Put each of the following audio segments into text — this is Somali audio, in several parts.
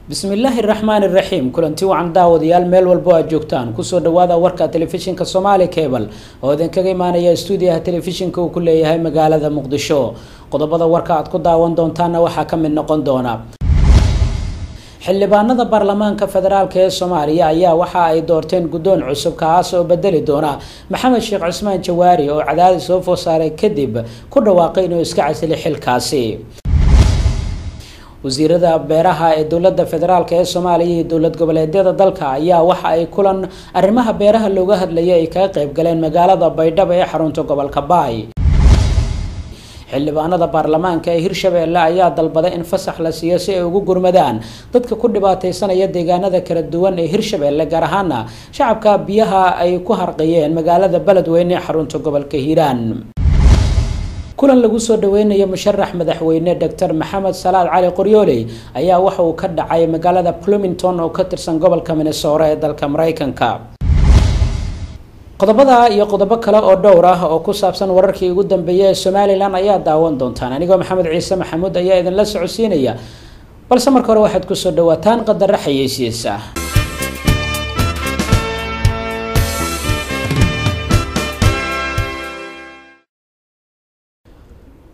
Bismillaahi raxmaani raxiim. Kulanti wacan daawadayaal, meel walbo aad joogtaan, kusoo dhawaada warka telefishinka Somaali Cable oo idinkaga imaanaya stuudiyaha telefishinka uu ku leeyahay magaalada Muqdisho. Qodobada warka aad ku daawan doontaana waxaa ka mid noqon doona: xildhibaanada baarlamaanka federaalk ee Soomaaliya ayaa waxa ay doorteen guddoon cusub, kaas oo bedeli doona Maxamed Sheekh Cusmaan Jawaari oo cadaadis soo food saaray kadib ku dhawaaqay inuu iska casilay xilkaasi. Wasiirada beeraha ee dowlada federaalk ee Soomaaliya iyo dowlad goboleedyada dalka ayaa waxa ay kulan arrimaha beeraha looga hadlayay ay kaga qayb galeen magaalada Baydhabo ee xarunta gobolka Baay. Xildhibaanada baarlamaanka ee Hirshabeelle ayaa dalbaday in fasax la siiyo si ay ugu gurmadaan dadka ku dhibaateysanaya deegaanada kala duwan ee Hirshabeelle, gaar ahaana shacabka biyaha ay ku harqiyeen magaalada Beledweyne ee xarunta gobolka Hiiraan. Kulan lagu soo dhaweynayo musharax madaxweyne Dr Maxamed Salaad Cali Qoryooley ayaa waxa uu ka dhacay magaalada Bloomington oo ka tirsan gobolka Minnesota ee dalka Mareykanka. Qodobada iyo qodobo kale oo dhowr ah oo ku saabsan wararkii ugu dambeeyay ee Somaliland ayaa daawan doontaan. Anigoo Maxamed Ciise Maxamuud ayaa idinla socodsiinaya, balse marka hore waxaad kusoo dhawaataan qadaro xayeysiisa.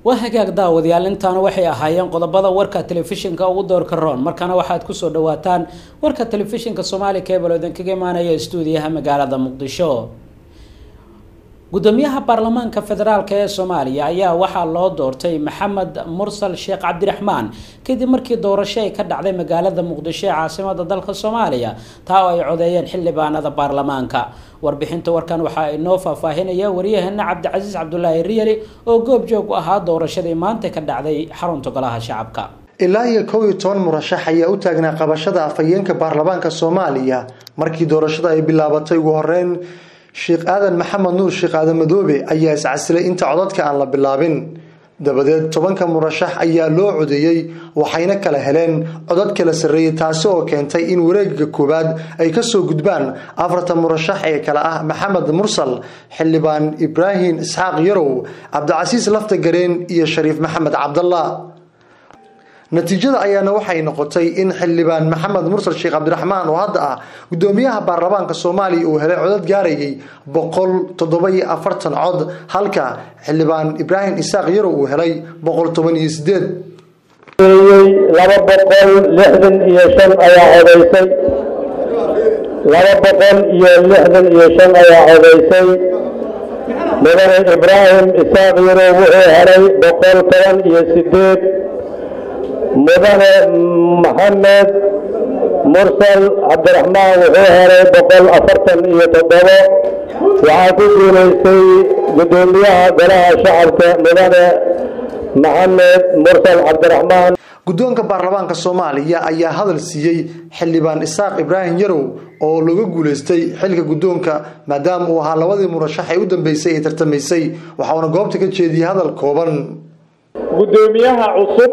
Waa hagaag daawadayaal, intaana waxay ahaayeen qodobada warka telefishinka ugu doorka roon. Markaana waxaad kusoo dhawaataan warka telefishinka Somaali Cable oo idinkaga imaanaya stuudiyaha magaalada Muqdisho. Gudoomiyaha baarlamaanka federaalk ee Soomaaliya ayaa waxaa loo doortay Maxamed Mursal Sheekh Cabdiraxmaan kadib markii doorasho ay ka dhacday magaalada Muqdisho ee caasimada dalka Soomaaliya, taa oo ay codeeyeen xildhibaanada baarlamaanka. Warbixinta warkan waxaa inoo faahfaahinaya waryaheena Cabdicasiis Cabdulaahi Riyali oo goob joog u ahaa doorashadii maanta ka dhacday xarunta golaha shacabka. Ilaa iyo 11 murashax ayaa u taagnaa qabashada afhayeenka baarlamaanka Soomaaliya markii doorashada ay bilaabatay. Ugu horeyn, Sheekh Aadan Maxamed Nuur Sheekh Aadan Madoobe ayaa iscasilay inta codadka aan la bilaabin. Dabadeed 10ka murashax ayaa loo codeeyey, waxayna kala heleen codad kala sarreeyay, taasi oo keentay in wareegga koowaad ay kasoo gudbaan 4ta murashax ee kale ah Maxamed Mursal, xildhibaan Ibraahim Isxaaq Yarow, Cabdicasiis Lafta Gareen iyo Shariif Maxamed Cabdalla. Natiijada ayaana waxay noqotay in xildhibaan Maxamed Mursal Sheekh Cabdiraxmaan oo hadda ah gudoomiyaha baarlamaanka Soomaaliya uu helay codad gaarayay 147 cod, halka xildhibaan Ibraahim Isaaq Yarow uu helay 118. 265 ayaa codaysay, 265 ayaa codaysay. Mudane Ibraahim Isaaq Yarow wuxuu helay 118. Mudane Maxamed Mursal Cabdiraxmaan wuxuu helay 147. Waxaa ku guulaystay gudoomiyaha golaha shacabka mudane Maxamed Mursal Cabdiraxmaan. Guddoonka baarlamaanka Soomaaliya ayaa hadal siiyey xildhibaan Isaaq Ibraahim Yarow oo looga guuleystay xilka guddoonka, maadaama uu ahaa labadii murashax ee u dambeysay ee tartamaysay, waxauna goobta ka jeediyey hadal kooban. Gudoomiyaha cusub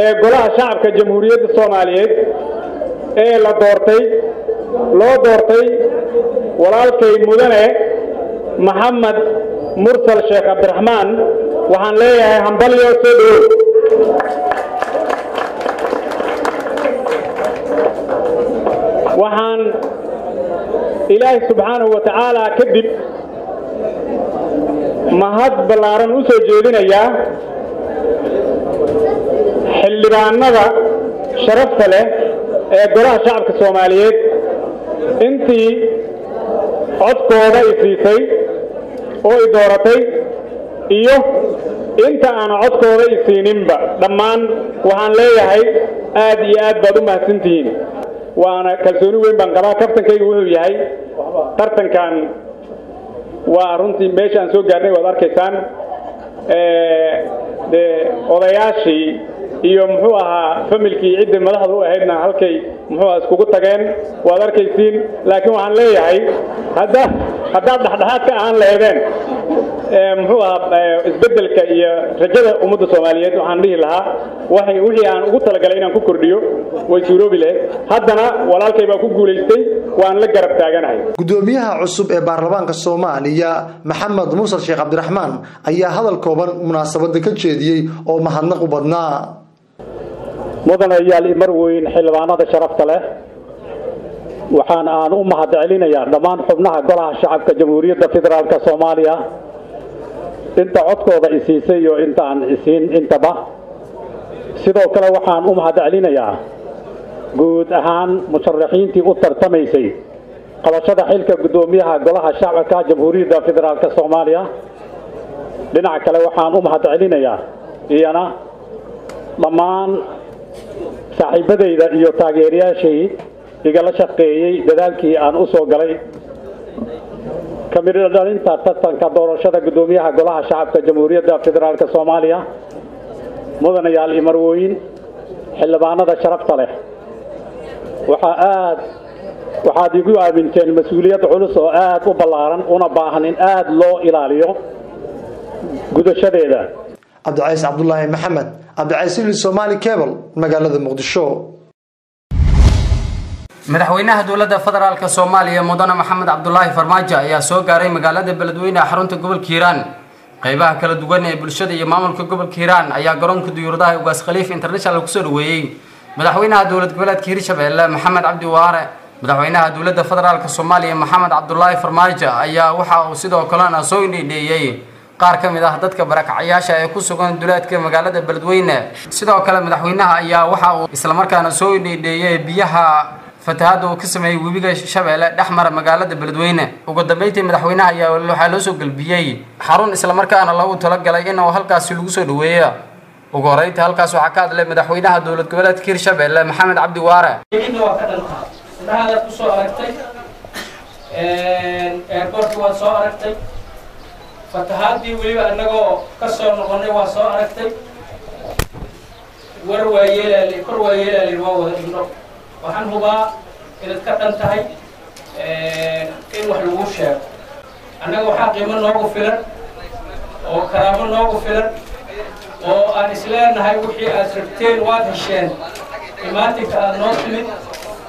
ee golaha shacabka Jamhuuriyadda Soomaaliyeed ee la doortay, loo doortay walaalkay mudane Maxamed Mursal Sheekh Cabdiraxmaan, waxaan leeyahay hambalyo, soo dhowow. Waxaan Ilaahay subxaanahu wa tacaala kadib mahad ballaaran u soo jeedinayaa xildhibaanada sharafta leh ee golaha shacabka Soomaaliyeed intii codkooda i siisay oo i dooratay iyo inta aan codkooda i siininba. Dhammaan waxaan leeyahay aad iyo aad baad u mahadsantihiin, waana kalsooni weyn baan qabaa. Kaftankaygu wuxuu yahay tartankan waa runtii meesha aan soo gaarnay waad arkaysaan. Dee odayaashii iyo muxuu ahaa familkii ciddii madaxda u ahaydna halkay muxuu ahaa iskugu tageen waad arkaysiin, laakiin waxaan leeyahay haddaad dhexdhexaad ka ahaan lahaydeen muxuu ahaa isbeddelka iyo rajada ummadda Soomaaliyeed, waxaan dhihi lahaa waxay wixii aan ugu talagalay inaan ku kordhiyo way suuroobi lahayd. Haddana walaalkay baa ku guulaystay, waan la garab taaganahay. Gudoomiyaha cusub ee baarlamaanka Soomaaliya Maxamed Mursal Sheekh Cabdiraxmaan ayaa hadal kooban munaasabada ka jeediyey oo mahadnaq u badnaa. Mudanayaal marweyn, xildhibaanada sharafta leh, waxaan aan u mahadcelinayaa dhammaan xubnaha Golaha Shacabka Jamhuuriyadda Federaalka Soomaaliya, inta codkooda isiisay iyo inta aan isiin intaba. Sidoo kale waxaan u mahadcelinayaa guud ahaan musharaxiintii u tartamaysay qabashada xilka guddoomiyaha Golaha Shacabka Jamhuuriyadda Federaalka Soomaaliya. Dhinaca kale waxaan u mahadcelinayaa iyana dhammaan saaxiibadayda iyo taageerayaashay igala shaqeeyey dadaalkii aan u soo galay ka midho dhalinta tartanka doorashada guddoomiyaha Golaha Shacabka Jamhuuriyadda Federaalka Soomaaliya. Mudanayaal iyo marwooyin, xildhibaanada sharafta leh, waxaa aad waxaad igu aaminteen mas-uuliyad culus oo aad u ballaaran, una baahan in aad loo ilaaliyo gudashadeeda. Cabdicays Cabdulaahi Maxamed, Cabdicays ili, Somali Cable, magaalada Muqdisho. Madaxweynaha Dowladda Federaalka Soomaaliya, Mudane Maxamed Cabdulaahi Farmaajo, ayaa soo gaaray magaalada Beledweyne ee xarunta gobolka Hiiraan. Qaybaha kala duwan ee bulshada iyo maamulka gobolka Hiiraan ayaa garoonka diyuuradaha Ugaas Khaliif International kusoo dhaweeyey madaxweynaha dowlad goboleedka Hirshabelle, Maxamed Cabdi Waare. Madaxweynaha Dowladda Federaalka Soomaaliya, Maxamed Cabdulaahi Farmaajo, ayaa waxa uu sidoo kalena soo indhindheeyey qaar ka mid ah dadka barakacyaasha ee ku sugan duleedka magaalada Beledweyne. Sidoo kale madaxweynaha ayaa waxa uu islamarkaana soo indhindheeyey biyaha fatahaadda uu ka sameeyey webiga Shabeelle dhex mara magaalada Beledweyne. Ugu dambeyntii madaxweynaha ayaa waxaa loo soo gelbiyey xarun islamarkaana loogu talagalay in uu halkaasi lagu soo dhaweeyo. Ugu horeyntii halkaas waxaa ka hadlay madaxweynaha dowlad goboleedka Hirshabelle, Maxamed Cabdi Waare. Waa ka dhantahay indhahaadaad ku soo aragtay airportka, waad soo aragtay fatahaadii, weliba annagoo ka soo noqonnay waa soo aragtay. War waa yeelaal, kor waa yeelaali, waa wada dhigno. Waxaan hubaa inaad ka dhan tahay in wax lagu sheego. Annaga waxaa qiimo noogu filan oo karaamo noogu filan oo aan isleenahay wixii aad rabteen waad hesheen. Imaatinka aad noo timid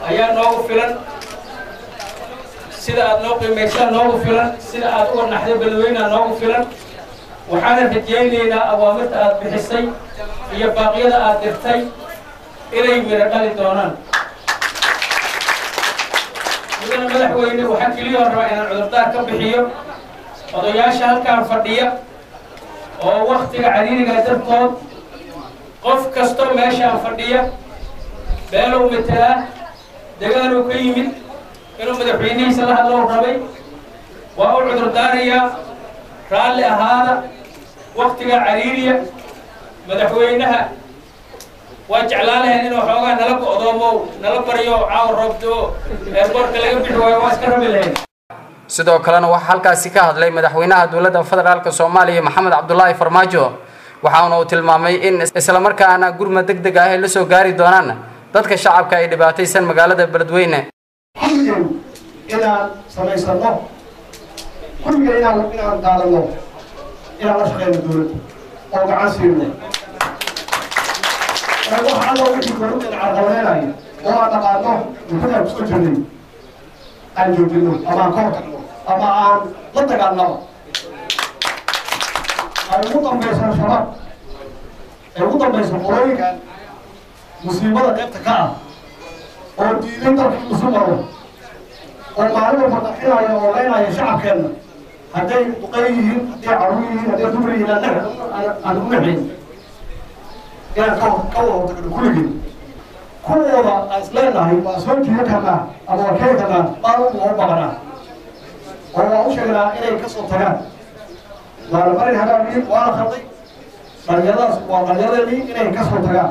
ayaa noogu filan, sida aad noo qiimaysaa noogu filan, sida aad uga naxday Beledweynea noogu filan. Waxaana rajaynaynaa awaamirta aad bixisay iyo baaqyada aad dirtay inay midho dhali doonaan. Mudane madaxweyne, waxaan keliya rabaa inaan cudurdaar ka bixiyo odayaasha halkaan fadhiya oo waktiga cariiriga dartood. Qof kastoo meeshaan fadhiya beelow matelaa, degaanuu ka yimid, inuu madaxweynihiisa la hadlow rabay. Waa u cudurdaarayaa, raalli ahaada, waktiga cariiriya. Madaxweynaha waa jeclaan lahayn inuu xoogaa nala go'doomo, nala baryo, caawa roobdo, airportka laga bixi waayo, waa iska rabi lahayn. Sidoo kalena waxaa halkaasi ka hadlay madaxweynaha Dowladda Federaalka Soomaaliya, Maxamed Cabdulaahi Farmaajo, waxaana uu tilmaamay in islamarkaana gurmad deg deg ah ay la soo gaari doonaan dadka shacabka ay dhibaataysan magaalada Beledweyne. Kulligeen inaan samaysano, kulligeen inaan qaadano, inaan la shaqeyno dowladda oo gacan siino. Wax alla wixii dowladda carqaladeynayo oo aan dhaqaano muxuu kusoo jirnay aan joojino ama aan ka hortagno ama aan la dagaalnamo. Ay ugu dambayso Shabaab, ay ugu dambayso qolooyinkan musiibada qaybta ka ah oo diiday dalka inuu isu maro oo maalin walba qarxinaya oo leynaya shacabkeenna, hadday duqey yihiin, hadday carruur yihiin, hadday dumar yihiin, aan u naxayn, inaan ka wada hortagno kulligeen. Kuwooda aan isleenahay waan soo jiidan karnaa ama waan keeni karnaa, maalin waa u baqanaa oo waan u sheegnaa inay kasoo tagaan. Waana marin hagaagin, waana khalday dhalinyaradaas, waa dhalinyaradeenii, inay kasoo tagaan.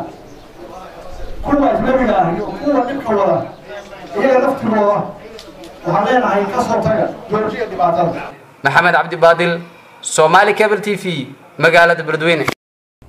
Kuwa ajnabiga ah iyo kuwa dhibka wada iyaga laftigooda waxaan leenahay kasoo taga, joojiya dhibaatada. Maxamed Cabdi Baadil, Somali Cable TV, magaalada Beledweyne.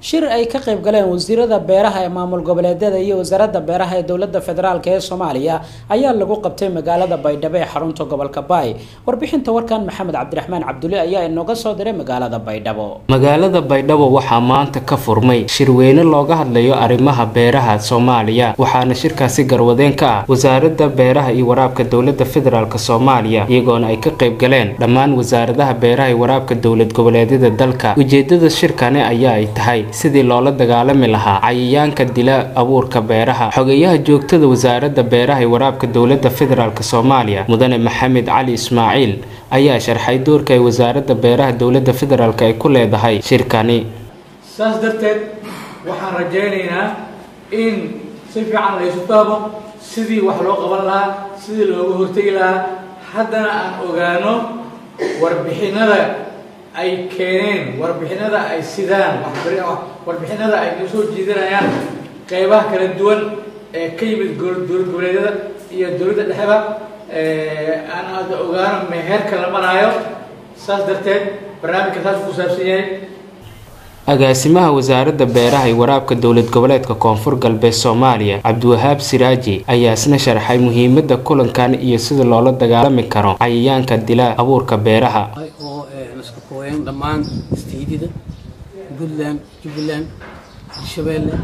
Shir ay ka qayb galeen wasiirada beeraha ee maamul goboleedyada iyo wasaaradda beeraha ee Dowladda Federaalk ee Soomaaliya ayaa lagu qabtay magaalada Baydhabo ee xarunta gobolka Baay. Warbixinta warkan Maxamed Cabdiraxmaan Cabdulle ayaa inooga soo diray magaalada Baydhabo. Magaalada Baydhabo waxaa maanta ka furmay shirweyne looga hadlayo arrimaha beeraha Soomaaliya, waxaana shirkaasi garwadeen ka ah Wasaaradda Beeraha iyo Waraabka Dowladda Federaalk Soomaaliya, iyagoona ay ka qayb galeen dhammaan wasaaradaha beeraha iyo waraabka dowlad goboleedyada dalka. Ujeedada shirkani ayaa ay tahay sidii loola dagaalami lahaa cayayaanka dila abuurka beeraha. Xogeyaha joogtada wasaaradda beeraha iyo waraabka dowladda federaalk Soomaaliya Mudane Maxamed Cali Ismaaciil ayaa sharxay doorka ay wasaaradda beeraha dowladda federaalk ay ku leedahay shirkani. Saas darteed waxaan rajaynaynaa in si fiican la isu fahmo sidii wax loo qaban lahaa, sidii looga hortegi lahaa, haddana aan ogaano warbixinada ay keeneen, warbixinada ay sidaan, warbixinada ay noo soo jiidanayaan qeybaha kala duwan ee ka yimid dowlad goboleedyada iyo dowladda dhexeba, aan hadda ogaano meherka la maraayo. Saas darteed barnaamijka saas ku saabsan yahay. Agaasimaha wasaaradda beeraha iyo waraabka dowlad goboleedka Koonfur Galbeed Soomaaliya Cabdiwahaab Siraaji ayaa isna sharxay muhiimada kulankan iyo sida loola dagaalami karo cayayaanka dila abuurka beeraha. Oo iska kooyeen dhammaan isteedida Puntland, Jubbaland, Hirshabeelle,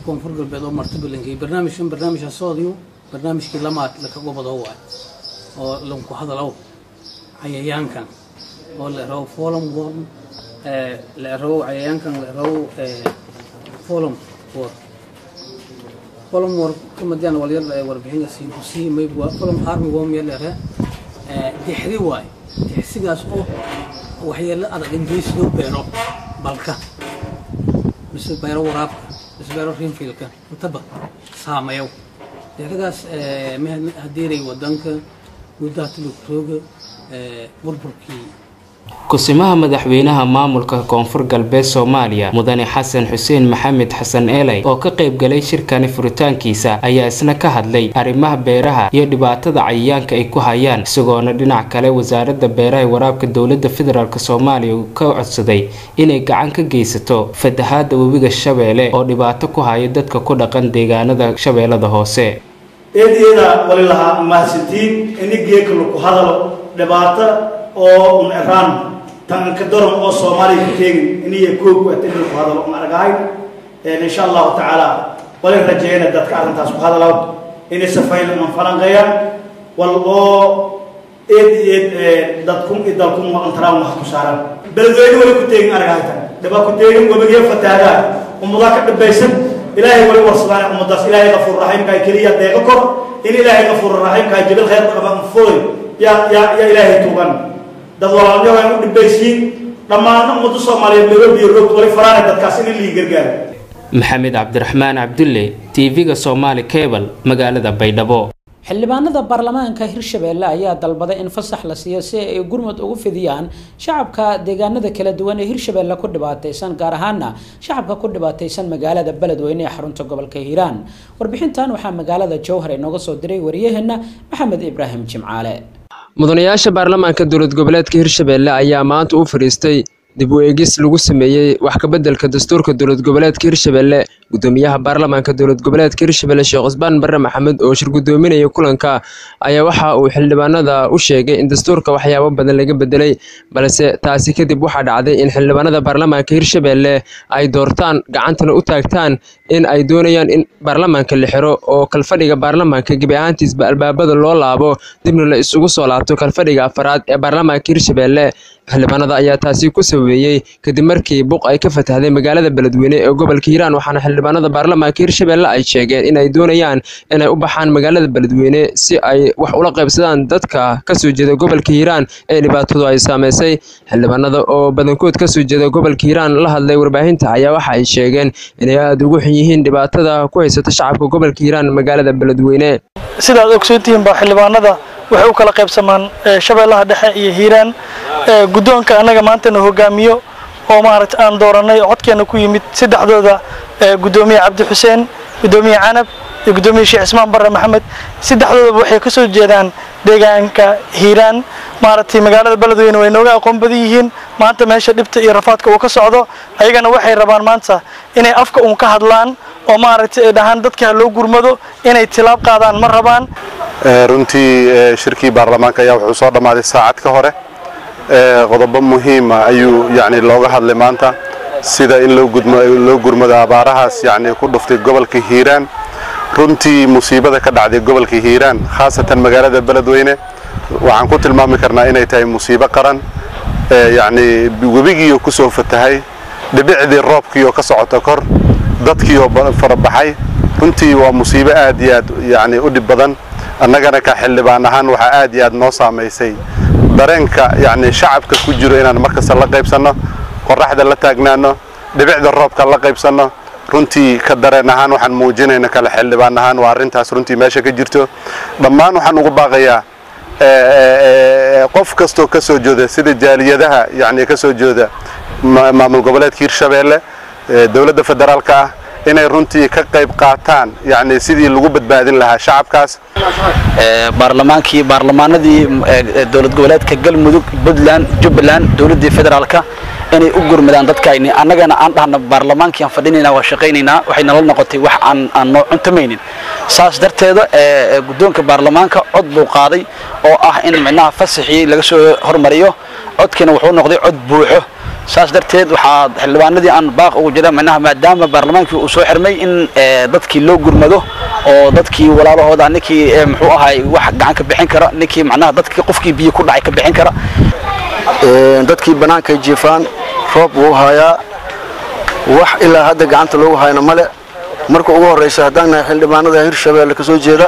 Koonfur Galbeed oo marti balankay barnaamijkan. Barnaamijka soodiyo barnaamijkii lamaad laka gobado waay oo lanku hadalow cayayaankan oo la rabo fall armyworm, la rabo cayayaankan la rabo fall armyworm. Fall armyworm kamadiyaan walyar warbixin siin ku sii may waa fall armyworm yar la dixri waay. Dixsigaas oo waxyeelo adag in geesido beero balka mise beero waraabka mise beero rainfieldka intaba saameeyo. Dixrigaas hadiiray wadanka muddo rooga burburkii. Kusimaha madaxweynaha maamulka Koonfur Galbeed Soomaaliya Mudane Xasan Xuseen Maxamed Xasan Eelay oo ka qayb galay shirkani furitaankiisa ayaa isna ka hadlay arrimaha beeraha iyo dhibaatada cayayaanka ay ku hayaan, isagoona dhinac kale wasaaradda beeraha iyo waraabka dowladda federaalk Soomaaliya uu ka codsaday inay gacan ka geysato fatahaada webiga Shabeelle oo dhibaato ku haya dadka ku dhaqan deegaanada Shabeellada Hoose. Eedeeda wali lahaa mahadsantiin inigeeka laku hadalo dhibaato oo un iraan tanka daran oo Soomaaliya ku teegin inay koog ku atin ku hadalo ma argahay. Insha Allah ta'ala wali rajayna dadka arrintaas ku hadalo inay safayl man falanqayaan wal oo eed eed dadkum idalkum ma antaraan wax ku saaran beledweyne wali ku teegin argahay tan dhibaa ku teegin wabiga fataada umada ka dhibaysan. Ilaahay wali warsadaan ummadaas Ilaahay Ghafuur Rahiim ka kaliya deeqa kor in Ilaahay Ghafuur Rahiim ka jibil khayr qaba fooy ya ya ya Ilaahay tuugan dad walaalnimo ay u dhibaysiin dhammaan ummadda Soomaaliyeed meel biyo roog wali faraana dadkaas in la gargaaro. Maxamed Cabdiraxmaan Cabdulle, TV-ga Somali Cable, magaalada Baydhabo. Xildhibaanada baarlamaanka Hirshabeelle ayaa dalbaday in fasax la siiyo si ay gurmud ugu fidiyaan shacabka deegaanada kala duwan ee Hirshabeelle ku dhibaataysan, gaar ahaana shacabka ku dhibaataysan magaalada Beledweyne ee xarunta gobolka Hiiraan. Warbixintan waxaa magaalada Jowhar inooga soo diray wariyaheena Maxamed Ibraahim Jimcaale. Mudanayaasha baarlamaanka dowlad goboleedka Hirshabeelle ayaa maanta u fadhiistay dib u eegis lagu sameeyey wax ka beddelka dastuurka dowlad goboleedka Hirshabeelle. Gudoomiyaha baarlamaanka dowlad goboleedka Hirshabeelle Sheekh Cusmaan Barre Maxamed oo shir gudoominaya kulanka ayaa waxa uu xildhibaanada u sheegay in dastuurka waxyaabo badan laga bedelay, balse taasi kadib waxaa dhacday in xildhibaanada baarlamaanka Hirshabeelle ay doortaan gacantana u taagtaan in ay doonayaan in baarlamaanka la xiro oo kalfadhiga baarlamaanka gebi ahaantiisba albaabada loo laabo, dibna la isugu soo laabto kalfadhiga afraad ee baarlamaanka Hirshabeelle. Xildhibaanada ayaa taasi ku sababeeyey kadib markii buq ay ka fatahday magaalada Beledweyne ee gobolka Hiiraan, waxaana xildhibaanada baarlamaanka Hirshabeelle ay sheegeen in ay doonayaan inay u baxaan magaalada Beledweyne si ay wax ula qaybsadaan dadka ka soo jeeda gobolka Hiiraan ee dhibaatadu ay saameysay. Xildhibaanada oo badankood ka soo jeeda gobolka Hiiraan la hadlay warbaahinta ayaa waxa ay sheegeen inay aad ugu xun yihiin dhibaatada ku haysata shacabka gobolka Hiiraan magaalada Beledweyne. Sidaad ogsoontihiin baa xildhibaanada waxay u kala qaybsamaan Shabeellaha Dhexe iyo Hiiraan. Guddoonka annaga maantana hogaamiyo oo maaragta aan dooranay codkeena ku yimid saddexdooda, gudoomiye Cabdi Xuseen, gudoomiye Canab iyo gudoomiye Sheekh Cismaan Barre Maxamed, saddexdoodaba waxay ka soo jeedaan deegaanka Hiiraan. Maaragtay magaalada Beledweyne way nooga aqoon badan yihiin maanta meesha dhibta iyo rafaadka uu ka socdo. Ayagana waxay rabaan maanta inay afka uun ka hadlaan oo maaragtay ay dhahaan dadka ha loo gurmado, inay tilaab qaadaan ma rabaan. Runtii shirkii baarlamaanka ayaa wuxuu soo dhammaaday saacad ka hore. Qodobo muhiima ayuu yacni looga hadlay maanta, sida in loo gurmado abaarahaas yacni ku dhuftay gobolka Hiiraan. Runtii musiibada ka dhacday gobolka Hiiraan, khaasatan magaalada Beledweyne, waxaan ku tilmaami karnaa inay tahay musiibo qaran, yacni webigii ku soo fatahay Dhibicdii roobkiioo ka socota kor, dadkiioo farabaxay. Runtii waa musiibo aad iyo aad yacni u dhib badan. Annagana ka xildhibaan ahaan waxaa aad iyo aad noo saamaysay dareenka yacni shacabka ku jiro, inaan markasta la qaybsanno, qorraxda la taagnaano, dhibicda roobka la qaybsanno. Runtii ka dareen ahaan waxaan muujinayna kale xildhibaan ahaan waa arrintaas runtii meesha ka jirto. Dhammaan waxaan ugu baaqayaa qof kastoo ka soo jeeda, sida jaaliyadaha yacni ka soo jeeda maamul goboleedka Hirshabeelle, dowladda federaalka ah, inay runtii ka qayb qaataan yacni sidii lagu badbaadin lahaa shacabkaas. Baarlamaankii, baarlamaanadii dowlad goboleedka Galmudug, Puntland, Jubbaland, dowladdii federaalka inay u gurmadaan dadkayni. Annagana aan dhahno baarlamaankii aan fadhinaynaa, waa shaqaynaynaa, waxay nala noqotay wax aan noo cuntamaynin. Saas darteeda guddoonka baarlamaanka cod buu qaaday oo ah in micnaha fasaxii laga soo hormariyo. Codkiina wuxuu noqday cod buuxo. Saas darteed waxaa xildhibaanadii aan baaq ugu jira micnaha, maadaama baarlamaankii uu soo xirmay, in dadkii loo gurmado oo dadkii walaalahooda, ninkii muxuu ahay wax gacan ka bixin kara, ninkii macnaha dadkii qofkii biyo ku dhacay ka bixin kara. Dadkii bannaankay jiifaan, roob wuu hayaa, wax ilaa hadda gacanta loogu hayno male. Marka ugu horraysa, haddaan nahay xildhibaanada Hirshabeelle ka soo jeeda,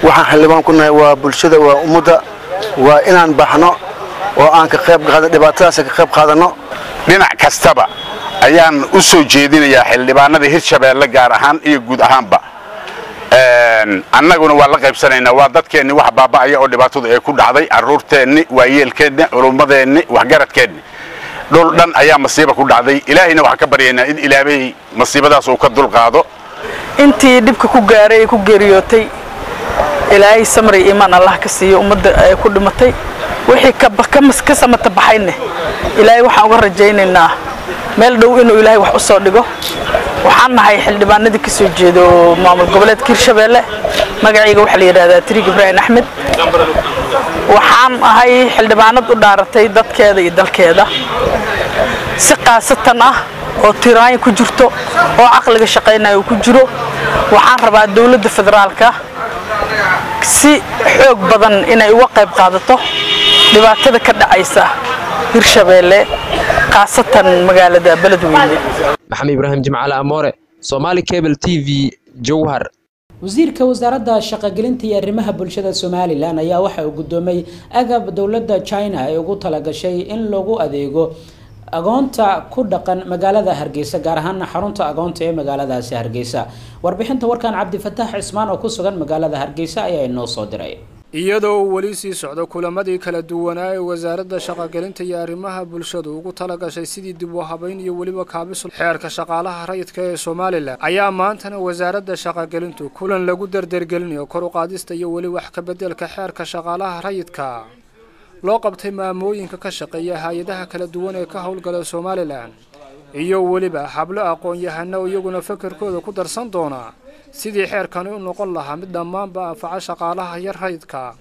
waxaan xildhibaan ku nahay waa bulshada, waa ummadda, waa inaan baxno oo aan ka qayb qaadano dhibaatadaas, ka qayb qaadanno. Dhinac kastaba ayaan u soo jeedinayaa xildhibaanada Hirshabeelle gaar ahaan iyo guud ahaanba. Annaguna waa la qaybsanaynaa, waa dadkeenni wax baaba'aya oo dhibaatadu ay ku dhacday, carruurteenni, waayeelkeenni, culummadeenni, waxgaradkeenni, dhul dhan ayaa masiiba ku dhacday. Ilaahayna waxaan ka baryaynaa in Ilaabay masiibadaas uu ka dulqaado. Intii dhibka ku gaaray ee ku geeriyootay, Ilaahay samri iimaan Allah ka siiyo. Ummadda ay ku dhimatay, wixii ka samata baxayne, Ilaahay waxaan uga rajaynaynaa meel dhow inuu Ilaahay wax u soo dhigo. Waxaan nahay xildhibaanadii ka soo jeedo maamul goboleedka Hirshabeelle. Magacayga waxaa la yidhahdaa Tiriig Ibraahim Axmed. Waxaan ahay xildhibaanad u dhaaratay dadkeeda iyo dalkeeda, si khaasatan ah oo tiraanya ku jirto oo caqliga shaqaynaya uu ku jiro. Waxaan rabaa dowladda federaalka si xoog badan inay uga qayb qaadato dhibaatada ka dhacaysa Hirshabeelle, khaasatan magaalada Beledweyne. Maxamed Ibraahim Jimcaale Amoore, Somali Cable TV, Jowhar. Wasiirka wasaaradda shaqogelinta iyo arrimaha bulshada Somalilan ayaa waxa uu guddoomay agab dowladda China ay ugu talagashay in lagu adeego agoonta ku dhaqan magaalada Hargeysa, gaar ahaana xarunta agoonta ee magaaladaasi Hargeysa. Warbixinta warkan Cabdifataax Cismaan oo ku sugan magaalada Hargeysa ayaa inoo soo diray. Iyadoo uu weli sii socdo kulamadii kala duwanaa ee wasaaradda shaqogelinta iyo arrimaha bulshadu ugu talagashay sidii dib u habayn iyo weliba kaabisul xeerka shaqaalaha rayidka ee Somalilan, ayaa maantana wasaaradda shaqogelintu kulan lagu dardargelinayo kor u qaadista iyo weli wax ka beddelka xeerka shaqaalaha rayidka loo qabtay maamooyinka ka shaqeeya hay-adaha kala duwan ee ka howlgala Somalilan, iyo weliba hablo aqoon-yahano iyaguna fakarkooda ku darsan doona sidii xeerkani u noqon lahaa mid dhammaanba anfaca shaqaalaha yar rayidka.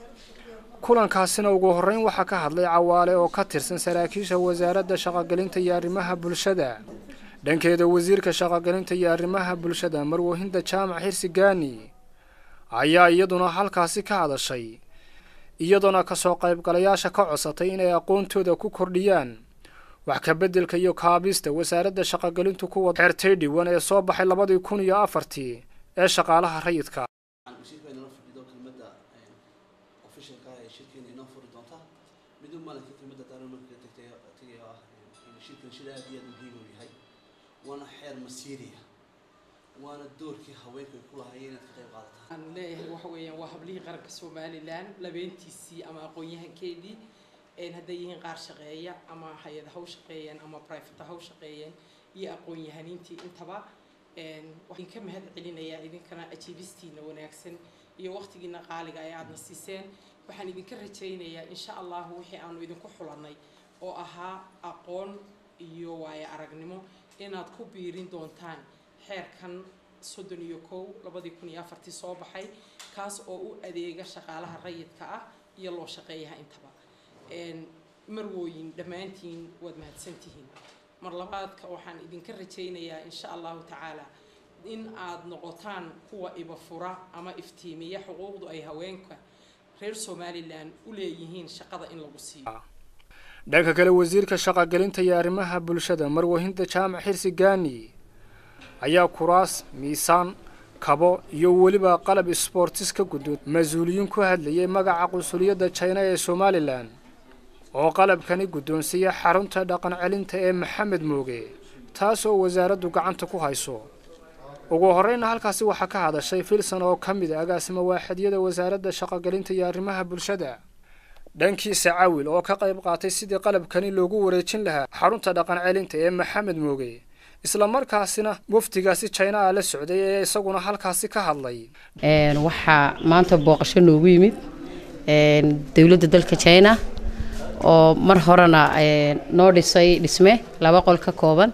Kulankaasina ugu horreyn waxaa ka hadlay Cawaale oo ka tirsan saraakiisha wasaaradda shaqogelinta iyo arrimaha bulshada. Dhankeeda, wasiirka shaqogelinta iyo arrimaha bulshada, Marwahinda Jaamac Xirsi Gaani, ayaa iyaduna halkaasi ka hadashay, iyadoona kasoo qaybgalayaasha ka codsatay inay aqoontooda ku kordhiyaan wax ka beddelka iyo kaabista wasaaradda shaqogelintu kuwa xeertay dhiwan ee soo baxay 2004-tii ee shaqaalaha rayidka. Wasiirka inala fadhido kelmadda officialka ee shirkeena inoo furi doonta. Mid un maalinka kelmadda daaran marka tagtay tagay oo ah in shirkan shir aad iyo aad muhiim u yahay, waana xeer masiiriya, waana doorkii haweenku ay ku lahaayeen inaad ka qayb qaadataan. Waxaan leeyahay waxa weeyaan waa hablihii qaranka Somalilan labeentiisii ama aqoon-yahankeedii, hadday yihiin qaar shaqeeya ama hay-ad ha u shaqeeyeen ama private ha u shaqeeyeen, iyo aqoon-yahaniintii intaba. Waxaan ka mahad celinayaa idinkana ajiibistiina wanaagsan iyo waqtigiina qaaliga ee aadna siiseen. Waxaan idinka rajaynayaa insha Allahu wixii aanu idinku xulannay oo ahaa aqoon iyo waayo aragnimo inaad ku biirin doontaan xeerkan 31/2004 soo baxay, kaas oo u adeega shaqaalaha rayidka ah iyo loo shaqeeyaha intaba. Marwooyin, dhammaantiin waad mahadsantihiin. Mar labaadka waxaan idinka rajaynayaa insha Allahu tacaala in aad noqotaan kuwa ibafura ama iftiimiya xuquuqdu ay haweenka reer Somalilan u leeyihiin shaqada in lagu siiyo. Dhanka kale, wasiirka shaqogelinta iyo arrimaha bulshada Marwahinda Jaamac Xirsi Gaani ayaa kuraas, miisaan, kabo iyo weliba qalab isboortis ka guddoon mas-uuliyiin ku hadlayay magaca qunsuliyadda China ee Somalilan oo qalabkani guddoonsiiya xarunta dhaqan celinta ee Maxamed Mooge, taas oo wasaaraddu gacanta ku hayso. Ugu horreyna halkaasi waxaa ka hadashay Filson oo ka mid ah agaasima waaxeedyada wasaaradda shaqogelinta iyo arrimaha bulshada. Dhankiisa, Cawil oo ka qayb qaatay sidii qalabkani loogu wareejin lahaa xarunta dhaqan celinta ee Maxamed Mooge, isla markaasina wafdigaasi China ah la socday, ee isaguna halkaasi ka hadlay. Waxaa maanta booqasho noogu yimid dowladda dalka China oo mar horena noo dhisay dhisme 2 qol ka kooban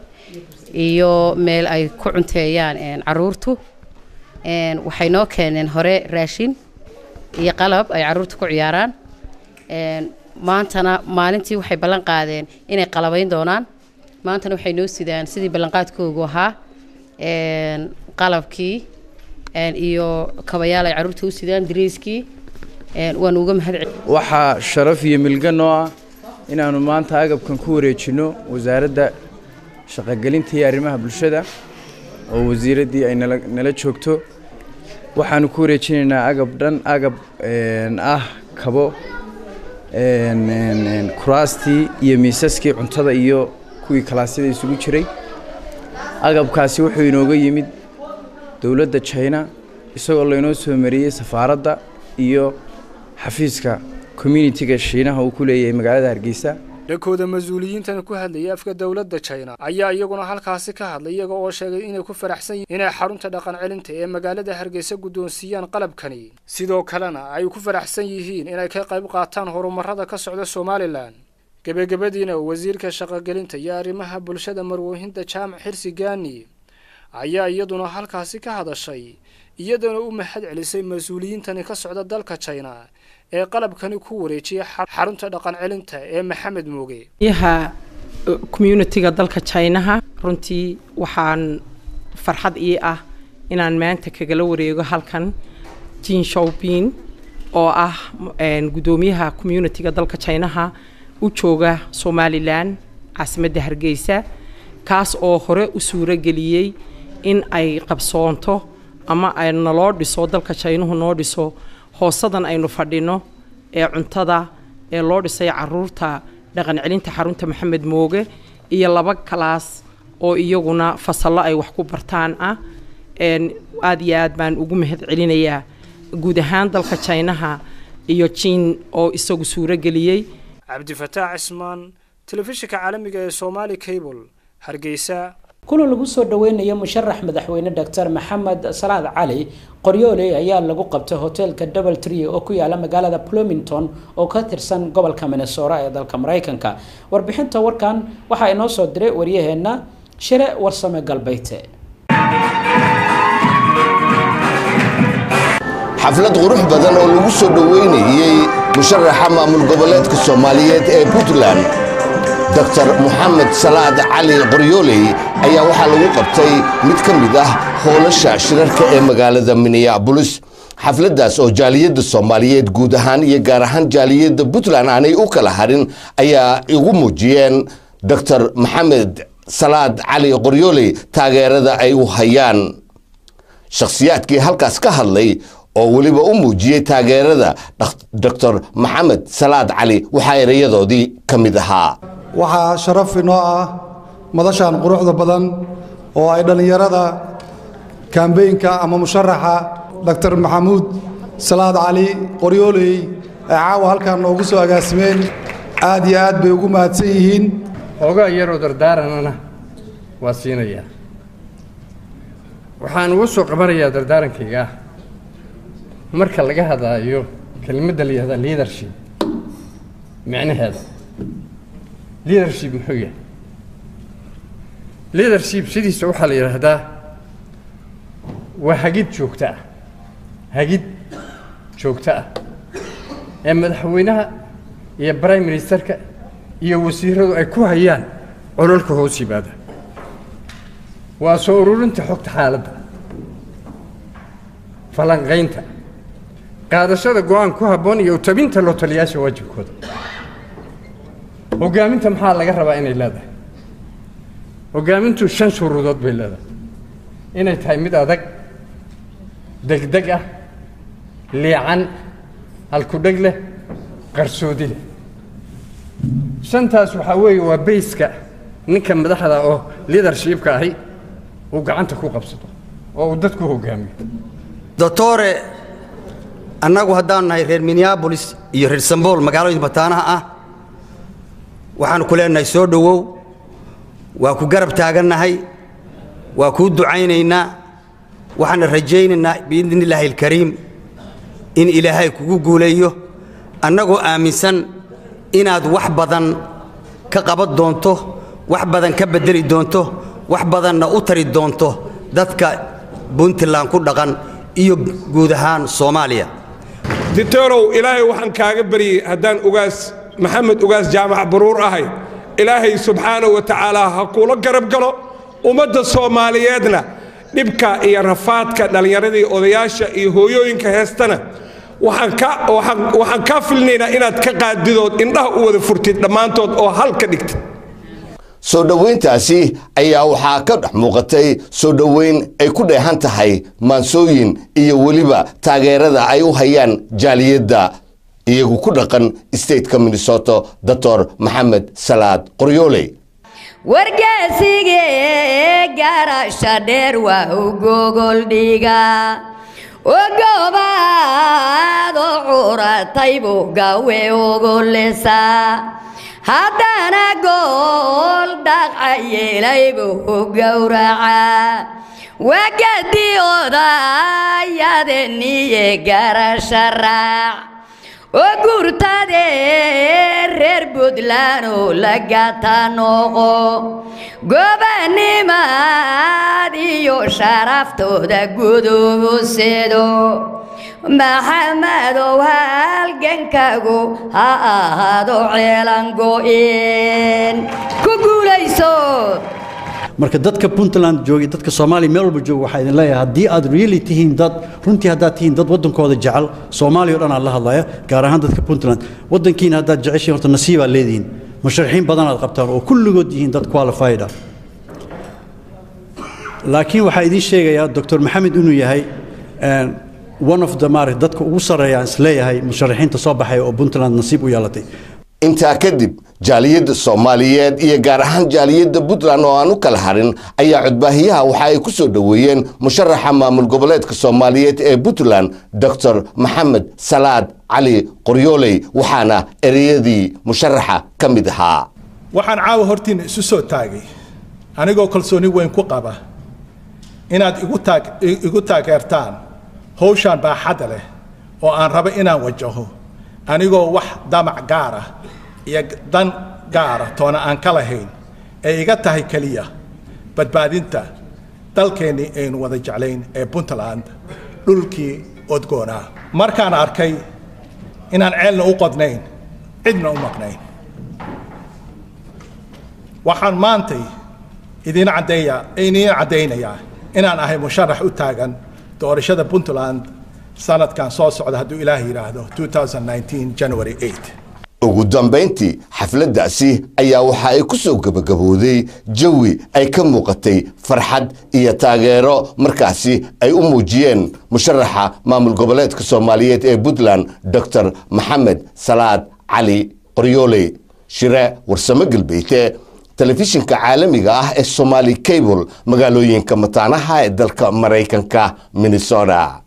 iyo meel ay ku cunteeyaan caruurtu. Waxay noo keeneen hore raashin iyo qalab ay caruurtu ku ciyaaraan. Maantana maalintii waxay ballan qaadeen inay qalabayn doonaan. Maantana waxay noo sidaan sidii ballanqaadkoogu ahaa qalabkii iyo kabayaal ay caruurta u sidaan, dariiskii. Waan uga mahad. Waxaa sharaf iyo milga noo ah inaannu maanta agabkan ku wareejinno wasaaradda shaqogelinta iyo arrimaha bulshada oo wasiiraddii ay nala joogto. Waxaanu ku wareejinaynaa agab dhan, agab ah kabo, kuraastii iyo miisaskii cuntada iyo kuwii kalaasyada isugu jiray. Agabkaasi wuxuu inooga yimid dowladda China, isagoo laynoo soo mariyey safaaradda iyo xafiiska community-ga Shiinaha uu ku leeyahay magaalada Hargeysa. Dhankooda, mas-uuliyiintan ku hadlayay afka dowladda China ayaa iyaguna halkaasi ka hadlay, iyaga oo sheegay inay ku faraxsan yihiin inay xarunta dhaqan celinta ee magaalada Hargeysa guddoonsiiyaan qalabkani, sidoo kalena ay ku faraxsan yihiin inay ka qayb qaataan horumarada ka socda Somalilan. Gebagabadiina, wasiirka shaqogelinta iyo arrimaha bulshada Marwoohinda Jaamac Xirsi Gaani ayaa iyaduna halkaasi ka hadashay, iyadana u mahad celisay mas-uuliyiintani ka socda dalka China ee qalabkani ku wareejiyay xarunta dhaqan celinta ee Maxamed Mooge. Yaha community-ga dalka Chinaha, runtii waxaan farxad ii ah inaan maanta kagala wareego halkan Jin Shaobin oo ah guddoomiyaha community-ga dalka Chinaha u jooga Somalilan, caasimadda Hargeysa, kaas oo hore u suuro geliyey in ay qabsoonto ama ay naloo dhiso, dalka Chinuhu noo dhiso hoosadan aynu fadhino ee cuntada ee loo dhisay caruurta dhaqan celinta xarunta Maxamed Mooge iyo 2 kalaas oo iyaguna fasallo ay wax ku bartaan ah. Aad iyo aad baan ugu mahad celinayaa guud ahaan dalka Chinaha iyo Jin oo isagu suuro geliyey. Cabdifataax Cismaan, telefishinka caalamiga ee Somali Cable, Hargeysa. Kulan lagu soo dhaweynayo musharax madaxweyne Dr Maxamed Salaad Cali Qoryooley ayaa lagu qabtay hoteelka Double Tree oo ku yaala magaalada Bloomington oo ka tirsan gobolka Minnesota ee dalka Mareykanka. Warbixinta warkan waxaa inoo soo diray waryaheena Shire Warsame Galbeyte. Xaflad qurux badan oo lagu soo dhoweynayey musharaxa maamul goboleedka Soomaaliyeed ee Puntland, Dr Moxamed Salaad Cali Qoryooley, ayaa waxaa lagu qabtay mid ka mid ah hoolasha shirarka ee magaalada Minneapolis. Xafladdaas oo jaaliyadda Soomaaliyeed guud ahaan iyo gaar ahaan jaaliyadda Puntland aanay u kala harin ayaa igu muujiyeen Dr Maxamed Salaad Cali Qoryooley taageerada ay u hayaan. Shakhsiyaadkii halkaas ka hadlay oo weliba u muujiyey taageerada Dr Maxamed Salaad Cali waxaa erayadoodii ka mid ahaa: Waxaa sharaf inoo ah madashan quruxda badan oo ay dhallinyarada campaign-ka ama musharaxa Dr Maxamuud Salaad Cali Qoryooley ay caawa halkan noogu soo agaasimeen. Aad iyo aad bay ugu mahadsan yihiin. Xoogaa yaroo dardaaranana waa siinayaa. Waxaan uga soo qabanayaa dardaarankayga ah, marka laga hadlaayo kelmadda la yihahda leadership, micnaheeda leadership muxuu yahay? Leadership sidiisa waxaa la yidhaahdaa waa hagid joogto ah, hagid joogto ah ee madaxweynaha iyo prime ministerka iyo wasiiradu ay ku hayaan colalka hoos yimaada. Waa soo ururinta xogta xaaladda, falanqaynta, qaadashada go-aan ku habboon iyo utabinta loo taliyaasha waajibkooda. Hoggaaminta maxaa laga rabaa inay leedahay? Hoggaamintu 5 shuruudood bay leedahay: inay tahay mid adag, degdeg ah, liican, halkudheg leh, qarsoodi leh. 5taas waxaa weeye waa bayska ninka madaxda oo leadershipka ahi uu gacanta ku qabsado oo uu dadku hoggaamiyo. Doctore, annagu haddaan nahay reer Minneapolis iyo reer Sambool, magaalooyinka mataanaha ah, waxaanu ku leenahay soo dhowow. Waa ku garab taagannahay, waa kuu ducaynaynaa, waxaana rajaynaynaa biidni illaahi alkariim in Ilaahay kugu guuleeyo, annagoo aaminsan inaad wax badan ka qaban doonto, wax badan ka beddeli doonto, wax badanna u tari doonto dadka Puntland ku dhaqan iyo guud ahaan Soomaaliya. Ditorow, Ilaahay waxaan kaaga baryey, haddaan Ugaas Maxamed Ugaas Jaamac Baruur ahay, Ilaahay subxaanahu wa tacaala ha kula garab galo. Ummadda Soomaaliyeedna dhibka iyo rafaadka dhallinyaradii, odayaasha iyo hooyooyinka heestana waxaan kaa filnaynaa inaad ka qaadidood indhaha u wada furtid dhammaantood oo hal ka dhigtid. Soo dhoweyntaasi ayaa waxaa ka dhex muuqatay soo dhoweyn ay ku dheehan tahay maansooyin iyo weliba taageerada ay u hayaan jaaliyadda iyagu ku dhaqan stateka Minnesota Doctor Maxamed Salaad Qoryooley. Wargaasigee garasha dheer waa u gogol dhiga ogobaado curatay buu gawe ogolesaa, haddana gool dhaqca yeelay buu gowracaa. Wagadii odayadeniye garasha raac oo guurtadee reer Puntland lagata noqo, gobanimaad iyo sharaftooda gudubuseedo. Maxamedow, halgankagu ha ahaado ceelan go'in ku guulayso. Marka dadka Puntland joogay, dadka Soomaaliya meel walba jooga, waxaa idin leeyahay, haddii aad really tihiin dad, runtii haddaad tihiin dad waddankooda jecel, Soomaaliya o dhan aan la hadlaya, gaar ahaan dadka Puntland, waddankiina haddaad jeceshiin, horta nasiibaad leedihiin. Musharaxiin badan aad qabtaan oo kulligood yihiin dad qualified ah. Laakiin waxaa idiin sheegayaa Dr. Maxamed inuu yahay one of the maaragt dadka ugu sarreeya aan isleeyahay musharaxiinta soo baxay oo Puntland nasiib u yeelatay. Intaa kadib, jaaliyadda Soomaaliyeed iyo gaar ahaan jaaliyadda Puntland oo aan u kala harin ayaa codbaahiyaha waxa ay ku soo dhoweeyeen musharaxa maamul goboleedka Soomaaliyeed ee Puntland, Doctor Maxamed Salaad Cali Qoryooley, waxaana ereyadii musharaxa ka mid ahaa: Waxaan caawa hortiinna isu soo taagay anigoo kalsooni weyn ku qaba inaad igu taageertaan hawshaan baaxadda leh oo aan rabo inaan wajaho, anigoo wax damac gaar ah iyo dan gaara toona aan ka lahayn, ee iga tahay keliya badbaadinta dalkeennii aynu wada jeclayn ee Puntland, dhulkii odgoonaa. Markaan arkay inaan ceelna u qodnayn, cidna u maqnayn, waxaan maantay idiin caddeeya idiin caddaynayaa inaan ahay musharax u taagan doorashada Puntland sanadkan soo socda, hadduu Ilaah yidhaahdo, 2019 January 8. Ugu dambayntii, xafladdaasi ayaa waxa ay ku soo gebagabooday jawi ay ka muuqatay farxad iyo taageero markaasi ay u muujiyeen musharaxa maamul goboleedka Soomaaliyeed ee Puntland, Doctor Maxamed Salaad Cali Qoryooley. Shire Warsamo Galbeyte, telefishinka caalamiga ah ee Somali Cable, magaalooyinka mataanaha ee dalka Maraykanka, Minnesota.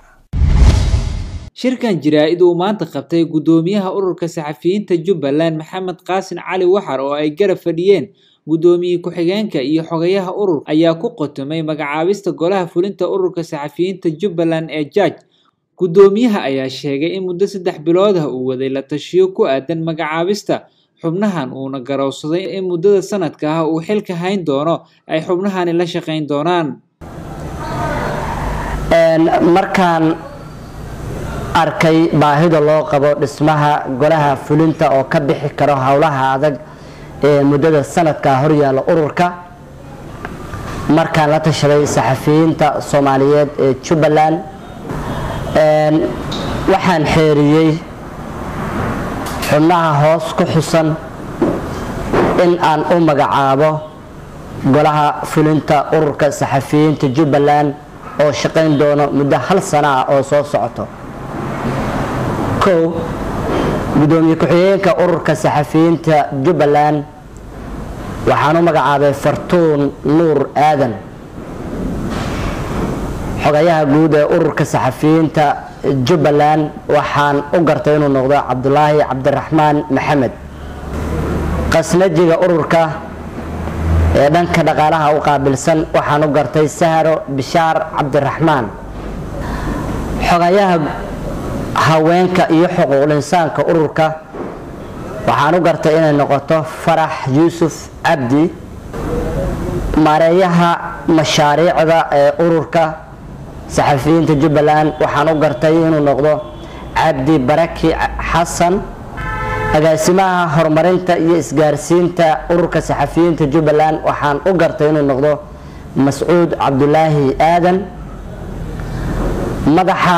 Shirkan jaraa'id uu maanta qabtay guddoomiyaha ururka saxafiyiinta Jubbaland, Maxamed Qaasin Cali Waxar, oo ay garab fadhiyeen guddoomiye ku-xigeenka iyo xogayaha ururka, ayaa ku qotomay magacaabista golaha fulinta ururka saxafiyiinta Jubbaland ee JAJ. Guddoomiyaha ayaa sheegay in muddo 3 bilood ah uu waday la tashiyo ku aadan magacaabista xubnahan, uuna garowsaday in muddada sanadka ah uu xilka hayn doono ay xubnahani la shaqayn doonaan. Markaan arkay baahida loo qabo dhismaha golaha fulinta oo ka bixi karo howlaha adag ee muddada sanadka horyaalla ururka, markaan la tashaday saxafiyiinta Soomaaliyeed ee Jubbaland, waxaan xeeriyey xubnaha hoos ku xusan In aan u magacaabo golaha fulinta ururka saxafiyiinta Jubbaland oo shaqayn doono muddo hal sano ah oo soo socoto. 1, gudoomiye ku-xigeenka ururka saxafiyiinta Jubbaland waxaan u magacaabay Fartuun Nuur Aadan. Xogayaha guud ee ururka saxafiyiinta Jubbaland waxaan u gartay inuu noqdo Cabdulaahi Cabdiraxmaan Maxamed. Qasnajiga ururka ee dhanka dhaqaalaha u qaabilsan waxaan u gartay Sahro Bishaar Cabdiraxmaan. Xogayaha haweenka iyo xuquuqul insaanka ururka waxaan u gartay inay noqoto Farax Yuusuf Cabdi. Maareeyaha mashaariicda ee ururka saxafiyiinta Jubbaland waxaan u gartay inuu noqdo Cabdi Baraki Xasan. Agaasimaha horumarinta iyo isgaarsiinta ururka saxafiyiinta Jubbaland waxaan u gartay inuu noqdo Mascuud Cabdulaahi Aadan. Madaxa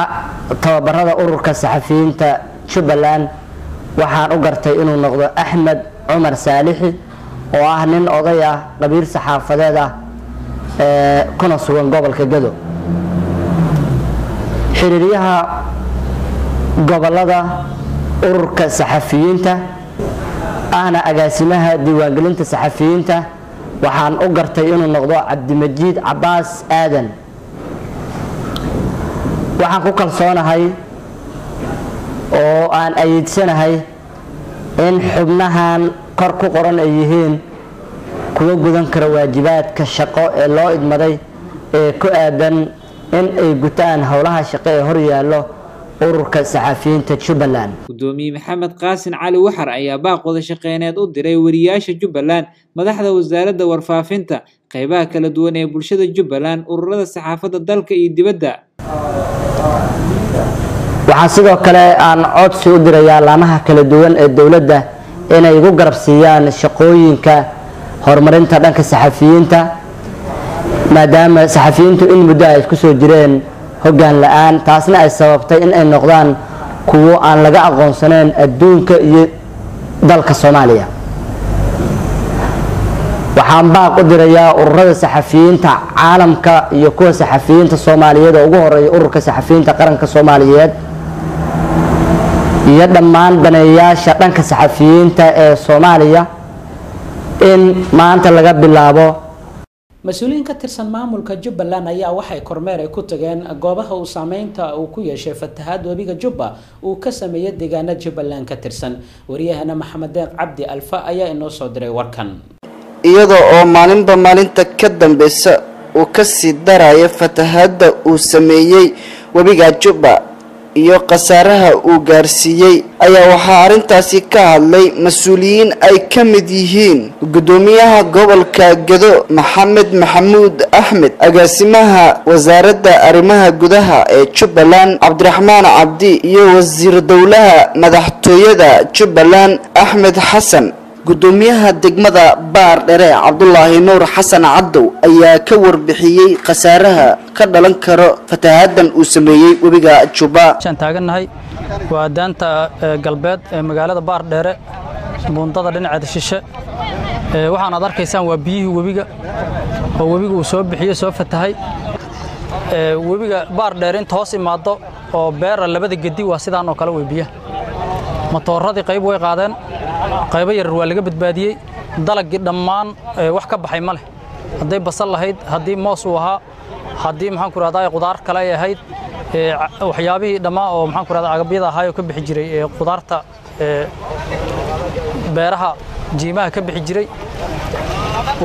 tababarada ururka saxafiyiinta Jubbaland waxaan u gartay inuu noqdo Axmed Cumar Saalixi, oo ah nin oday ah, qabiil saxaafadeed ah, ee kuna sugan gobolka Gado. Xiriiryaha gobolada ururka saxafiyiinta ahna agaasimaha diiwaangelinta saxafiyiinta waxaan u gartay inuu noqdo Cabdimajiid Cabaas Aadan. Waxaan ku kalsoonahay oo aan ayiidsanahay in xubnahan kor ku qoran ay yihiin kuwa gudan kara waajibaadka shaqo ee loo idmaday ee ku aadan in ay gutaan howlaha shaqo ee horyaallo ururka saxafiyiinta Jubbaland. Gudoomiye Maxamed Qaasin Cali Waxar ayaa baaq wada shaqeyneed u diray wariyaasha Jubbaland, madaxda wasaaradda warfaafinta, qaybaha kala duwan ee bulshada Jubbaland, ururada saxaafadda dalka iyo dibadda. Waxaan sidoo kale aan codsi u dirayaa laamaha kala duwan ee dowladda inay igu garab siiyaan shaqooyinka horumarinta dhanka saxafiyiinta, maadaama saxafiyiintu in muddo ay isku soo jireen hoggaan la-aan, taasna ay sababtay in ay noqdaan kuwo aan laga aqoonsaneyn adduunka iyo dalka Soomaaliya. Waxaan baaq u dirayaa ururada saxafiyiinta caalamka iyo kuwa saxafiyiinta Soomaaliyeed oo ugu horeeya ururka saxafiyiinta qaranka Soomaaliyeed iyo dhammaan daneeyayaasha dhanka saxafiyiinta ee Soomaaliya in maanta laga bilaabo. Mas-uuliyiin ka tirsan maamulka Jubbaland ayaa waxay kormeer ay ku tageen goobaha uu saameynta uu ku yeeshay fatahaad webiga Jubba uu ka sameeyay deegaana Jubbaland ka tirsan. Wariyahana Maxamed Deeq Cabdi Alfa ayaa inoo soo diray warkan. Iyada oo maalinba maalinta ka dambeysa uu ka sii darayo fatahaadda uu sameeyey webiga Jubba iyo khasaaraha uu gaarsiiyey, ayaa waxaa arrintaasi ka hadlay mas-uuliyiin ay ka mid yihiin gudoomiyaha gobolka Gedo Maxamed Maxamuud Axmed, agaasimaha wasaaradda arrimaha gudaha ee Jubbaland Cabdiraxmaan Cabdi iyo wasiir dowlaha madaxtooyada Jubbaland Axmed Xasan. Gudoomiyaha degmada Baar Dhere Cabdulaahi Nuur Xasan Cabdow ayaa ka warbixiyey khasaaraha ka dhalan karo fatahaadan uu sameeyey webiga Jubba. Waxaan taagannahay waa daanta galbeed ee magaalada Baar Dheere, buundada dhinaceeda shishe. Waxaan aad arkaysaan waa biyihii webiga oo webiga uu soo bixiyey, soo fatahay. Webiga Baar Dheere inta hoos imaado oo beera labada gedi waa sidaan oo kale way biyaha. Matooradii qayb way qaadeen, qaybo yaryar waa laga badbaadiyey. Dalagii dhammaan wax ka baxay ma leh, hadday basal lahayd, haddii moos uu ahaa, haddii maxaan ku rahdaa qudaar kale ay ahayd, waxyaabihii dhammaan oo maxaan ku rahdaa agabyada ahaa oo ka bixi jiray ee qudaarta beeraha jiimaha ka bixi jiray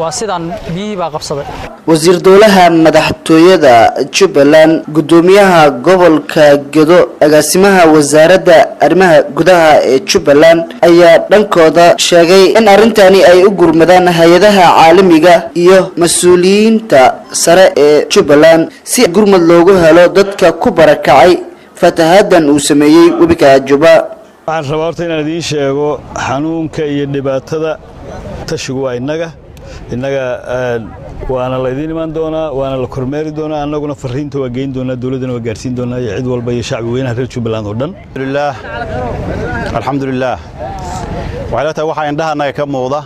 waa sidaan biyihii baa qabsaday. Wasiir dowlaha madaxtooyada Jubbaland, gudoomiyaha gobolka Gedo, agaasimaha wasaaradda arrimaha gudaha ee Jubbaland ayaa dhankooda sheegay in arrintani ay u gurmadaan hay-adaha caalamiga iyo mas-uuliyiinta sare ee Jubbaland si gurmad loogu helo dadka ku barakacay fatahadan uu sameeyey webiga Jubba. Waxaan rabaa horta inaan idiin sheego xanuunka iyo dhibaatada tashigu waa innaga waana la idiin imaan doonaa, waana la kormeeri doonaa, annaguna fariinta waa geyn doonaa, dowladdana waa gaarsiin doonaa iyo cid walba iyo shacbi weynaha reer Jubbaland oo dhan. Alxamdulilah, alxamdulilah. Waxay la tahay waxaa indhahannaga ka muuqda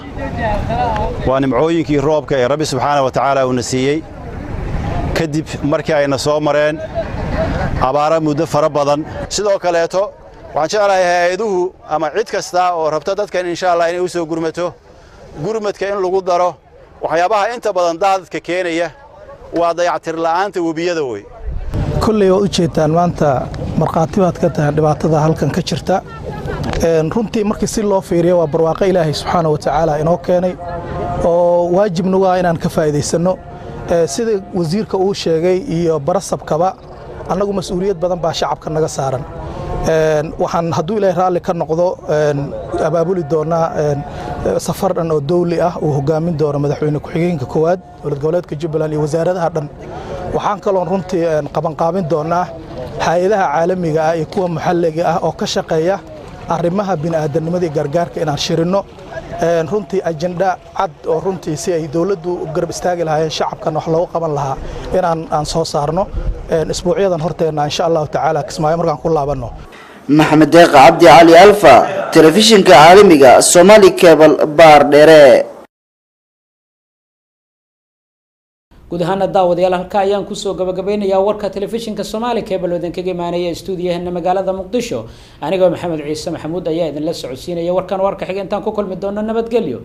waa nimcooyinkii roobka ee Rabbi subxaana wa tacaala uuna siiyey kadib markii ayna soo mareen abaara muddo fara badan. Sidoo kaleeto waxaan jeclahay hay-aduhu ama cid kasta oo rabta dadkan insha Allah inay u soo gurmato, gurmadka in lagu daro waxyaabaha inta badan daadadka keenaya waa dayactir la'aanta webiyada wey. Kolley waad u jeedtaan, maanta markhaati baad ka tahay dhibaatada halkan ka jirta. Runtii markii si loo fiiriyo waa barwaaqo Ilaahay subxaana wa tacaala inoo keenay oo waajibna waa inaan ka faa'iidaysanno. Sida wasiirka uu sheegay iyo barasabkaba, annagu mas-uuliyad badan baa shacabka naga saaran. Waxaan hadduu Ilaahay raalli ka noqdo abaabuli doonaa safar dhan oo dowli ah uu hogaamin doono madaxweyne ku-xigeenka koowaad dowlad goboleedka Jubbaland iyo wasaaradaha dhan. Waxaan kaloon runtii qabanqaabin doonaa hay-adaha caalamiga ah iyo kuwa maxalliga ah oo ka shaqeeya arrimaha bini'aadanimada iyo gargaarka inaan shirinno runtii ajenda cad oo runtii si ay dowladdu u garab istaagi lahaayeen shacabkan wax loogu qaban lahaa inaan aan soo saarno isbuucyadan horteenna insha Allahu tacaala Kismaayo markaan ku laabanno. Maxamed Deeq Cabdi Cali Alfa, telefishinka caalamiga Somali Cable, Baar Dheere. Guud ahaana daawadayaal, halka ayaan kusoo gabagabeynayaa warka telefishinka Soomaali Cable oo idinkaga imaanaya stuudiyaheena magaalada Muqdisho. Anigoo Maxamed Ciise Maxamuud ayaa idinla socodsiinaya warkan. Warka xiga intaan ku kulmi doono, nabadgelyo.